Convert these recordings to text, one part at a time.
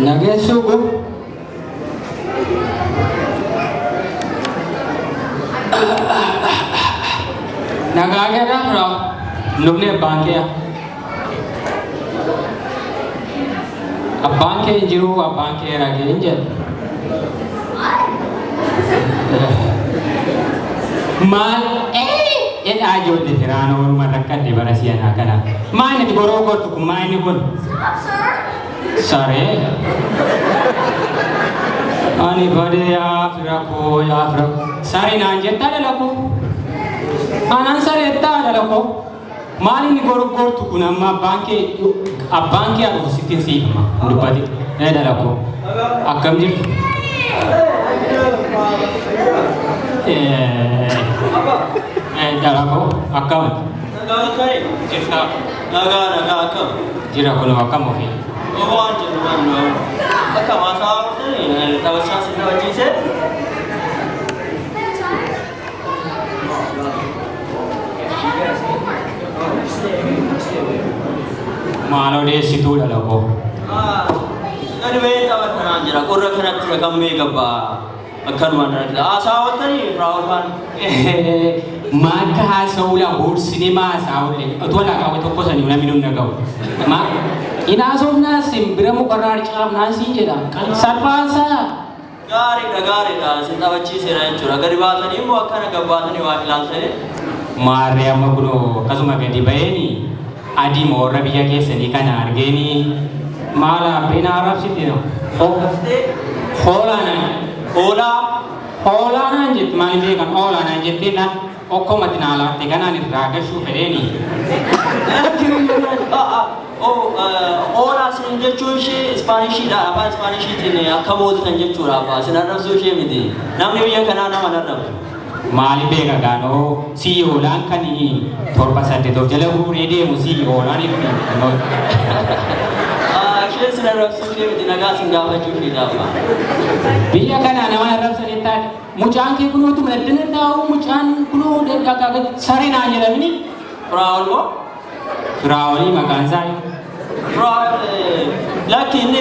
Nageessuu kun nagaa keedhaa firaa lubni abbaan kee abbaan kee hin jiru abbaan kee ragee hin jedhu. Maal jedhaa ijoollee firaan ooluma rakkadhe bara si'anaa kana. Maal inni goroo gortu kun maal inni kun? Stop, sir. Saree. Ani badee yaa fira koo yaa fira koo. Saree naan jettaa dhala koo. Anaan sareettaa dhala koo. Maal inni gorgortu kun amma abbaan kee dhufu sitti hin siifama. Hin dubbati. Ee dhala koo. Akkam jirtu? Dhala koo akkam? Jirta? Nagaa, nagaa, akkam? Jira kun akkam ofii? Waan jedhu waan akka maasaa taphachaa si taphachiise. Maal odeessituu dhala koo? Gadi ba'ee taphatanaan jira. Qorra kanatti rakamee gabbaa. Akkanumaan rakkisa. Haasaa ooltanii Firaa'ol faan. Maakka haasa'uu la horsine maasaa'ulle otoo laa qaawwe tokko sanii namni nun dhaga'u. Ma hin haasofnaa simbira mukarraa harcaafnaan siin jedha. Salphaasaa. Gaariidha, gaariidha. Isin taphachiiseera jechuudha. Gadi baatanii immoo akkana gabbaatanii waa ilaaltanii. Maarree amma kunoo akkasuma gadi ba'eeni adii warra biyya keessanii kana argeeni maal abbeen arrabsite hoolaanaan. Hoolaa. Hoolaanaan jetti maal beekan hoolaanaan jettee naan okkomatti naa laatte kanaan irraa gashuu fedheeni. Hoolaa isin jechuun ishee Ispaanishiidha. Afaan Ispaanishiitiin akka mooltan jechuudha. Abbaa isin arrabsuu ishee miti. Namni biyya kanaa nama hin arrabsu. Maali beeka gaanoo si hoolaan kan torba saddeet of jala guuree deemu si hoolaan itti. Isheen isin arrabsuu ishee miti, nagaa isin gaafachuu isheedha abbaa. Biyya kana nama arrabsanii taate mucaan kee kunootu maddina taa'u mucaan kunoo saree naan jedhamini. Firaa'ol moo? Firaa'olii maqaan isaa. Firaa'ol lakki, inni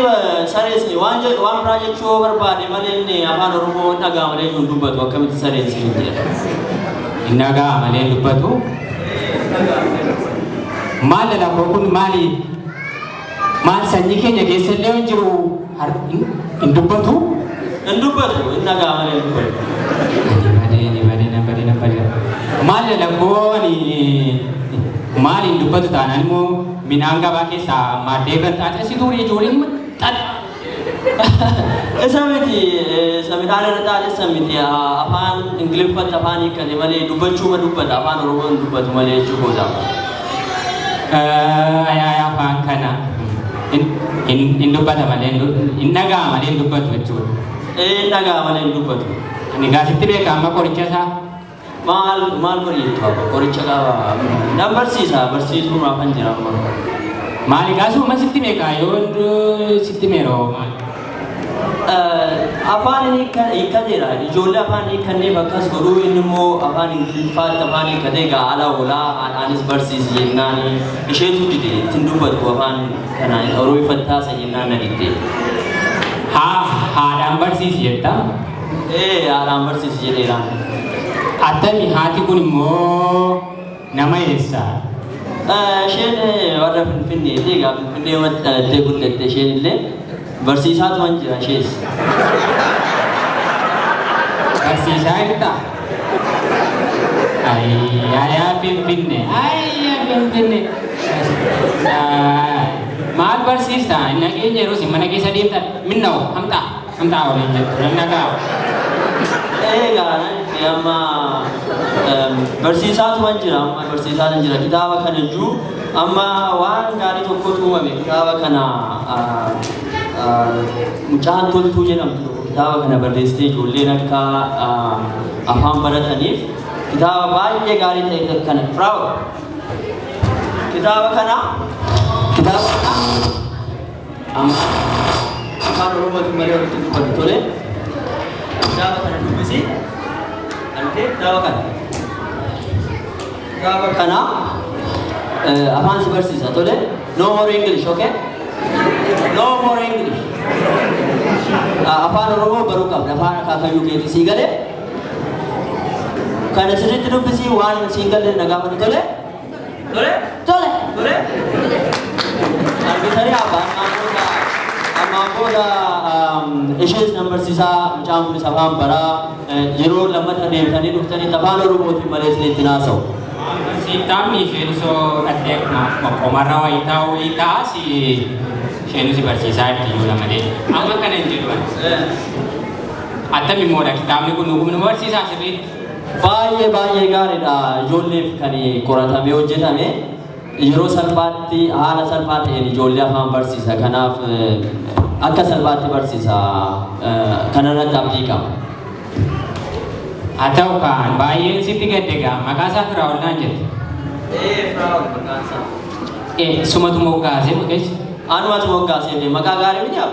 saree isin waan waan biraa jechuu yoo barbaade malee inni afaan Oromoo dhagaa malee hin dubbatu, akkamitti saree isin jedha. Inni dhagaa malee hin dubbatu. Maal dhala koo kun maali? Maal sanyii keenya keessa illee hin jiru hin dubbatu? Hin dubbatu, inni dhagaa malee hin dubbatu. Ni badee, ni badee, na badee, na badee. Maal dhala koo ani maal hin dubbatu taanaan immoo midhaan gabaa keessaa maaddee irra xaaxessituu ijoolleen xax. Isa miti, isa midhaan irra xaaxessan miti, afaan Ingiliffatti afaan hiikkate malee dubbachuuma dubbata, afaan Oromoo hin dubbatu malee jechuu koota. Ayaa afaan kana hin dubbata malee hin dhagaa malee hin dubbatu jechuudha. Ee, hin dhagaa malee hin dubbatu. Ani gaasitti beeka amma qoricha isaa. Maal maal godhi jettu abba, qoricha qaba. Nan barsiisa, barsiisuu maafan jira amma. Maali gaasuma sitti beeka yoo sitti meeroo maal? Afaan inni hiikkateera. Ijoollee afaan hiikkanneef akkas godhuu, inni immoo afaan Ingiliffaatti afaan hiikkatee egaa ala oolaa, haadhaanis barsiisi jennaan isheetu dide, ittiin dubbatu afaan kana Oromiffatti jennaan na didde. Haa haadhaan barsiisi jetta. Ee, haadhaan barsiisi jedheera. Attami haati kun immoo nama eessa? Isheen warra Finfinneeti. Egaa Finfinnee dhalattee guddatte, isheen illee barsiisaatu waan jira ishees. Barsiisaa jirta? Ayyaa Finfinne, ayyaa Finfinne. Maal barsiista? Nageenya yeroo isin mana keessa deemtan minna'u hamxaa hamxaa waliin jettu nan dhagaa. Egaa itti amma barsiisaatu waan jira, amma barsiisaatu jira. Kitaaba kana iyyuu amma waan gaarii tokkotu uumame. Kitaaba kana mucaan Toltuu jedhamtu tokko kitaaba kana barreessitee ijoolleen akka afaan barataniif kitaaba baay'ee gaarii ta'e kana. Firaa'ol, kitaaba kana amma afaan Oromootiin malee walitti dubbatu tole. Kitaaba kana dubbisi. Argitee kitaaba kana afaan si barsiisa tole. No more English, okay? No more English. Afaan Oromoo baruu qabda. Afaan akaakayyuu keetii sii galee. Kana sirriitti dubbisii, waan siin galee na gaafatu. Tole? Tole? Tole. Tole? Argitanii abbaan, ammaan booda ishees nan barsiisaa, mucaan kunis afaan baraa, yeroo lammata deemtanii dhuftanii afaan Oromootiin malee isinitti haasa'u. Kitaabni isheen osoo dhattee akkuma qomarra wayii taa'u wayii taas isheenis barsiisaa jirti iyyuu malee. Amma kana hin jedhu ani. Attami immoodha kitaabni kun dhuguma nu barsiisaa sirriitti? Baay'ee baay'ee gaariidha. Ijoolleef kan qoratamee hojjetame, yeroo salphaatti, haala salphaa ta'een ijoollee afaan barsiisa. Kanaaf akka salphaatti barsiisa. Kanarratti abdii qaba. Haa ta'u kaan baay'een sitti gadde gaa, maqaa isaa Firaa'ol naan jette. Ee, Firaa'ol maqaan isaa. Sumatu moggaasee maqeessi. Anumatu moggaasee. Maqaa gaarii miti yaa?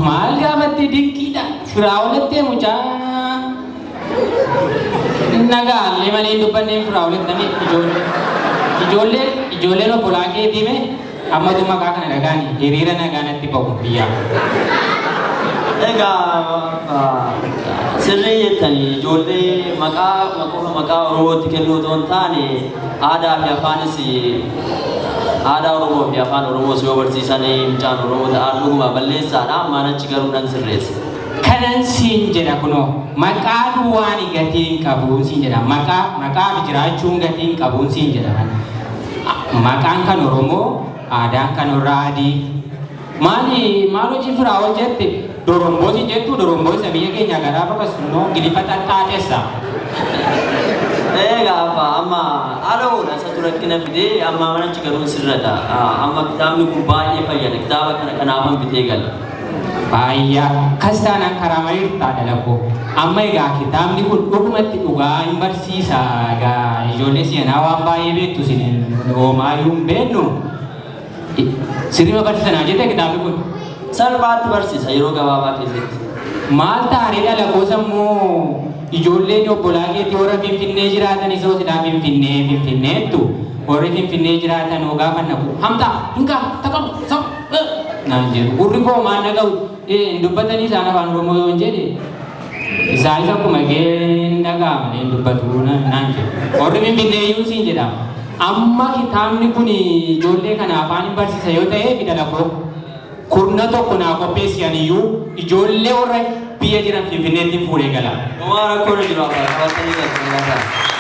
Maal gaafatte, dinqiidha. Firaa'olettee mucaa nagaallee malee hin dubbanneen Firaa'olettanii ijoollee. Ijoolleen ijoolleen obbolaa keetii mee ammatu maqaa kana dhagaani hiriira nagaa natti bahu biyyaa. Egaa sirrii jettanii, ijoollee maqaa qofa maqaa Oromootti kennuu otoo hin taane, aadaa fi afaanis, aadaa Oromoo fi afaan Oromoos yoo barsiisanii mucaan Oromoo ta'an dhuguma balleessaadha. Ammaan achi garuu nan sirreessa. Kanan siin jedha, kunoo maqaa duwwaan gatii hin qabuun siin jedha. Maqaa maqaaf jiraachuun gatii hin qabuun siin jedha. Maqaan kan Oromoo, aadaan kan warra adii. Maali maal hojii Firaa'ol jette, doromboo siin jettu, doromboo isa biyya keenya garaa bakka immoo gilifa xaxxaaxessa. Egaa abbaa, amma haala oola isatu rakkina fidee, amma manichi garuu sirrata. Amma kitaabni kun baay'ee fayyada. Kitaaba kana kanaafan bitee gala. Baay'ee akkas taanaan karaa marii dhala koo. Amma egaa kitaabni kun dhugumatti dhugaa hin barsiisa. Egaa ijoollee si'anaa waan baay'ee beektu, isin hoomaayyuu hin beeknu. Sirriima barsiisanaa jette kitaabni kun? Salphaatti barsiisa yeroo gabaabaa keessatti. Maal taanee dhala koo, sammuu ijoolleen obbolaa keetii warra Finfinnee jiraatan isoo silaa Finfinnee Finfinneettu, warri Finfinnee jiraatan hoo gaafa naqu hamtaa hinkaa taqabu sab naan jedhu, gurri koo maal naga'u hin dubbatanii isaan afaan Oromoo yoo hin jedhe, isaanis akkuma kee dhaga'a malee hin dubbatu naan jedhu. Warri Finfinnee iyyuu siin jedha. Amma kitaabni kun ijoollee kana afaan hin barsiisa yoo ta'e, fidala koo, kurna tokko naa qopheessi, iyyuu ijoollee warra biyya jiran Finfinneetti fuudhee gala. Homaa rakkoon hin jiru abbaa, qabatanii galtu.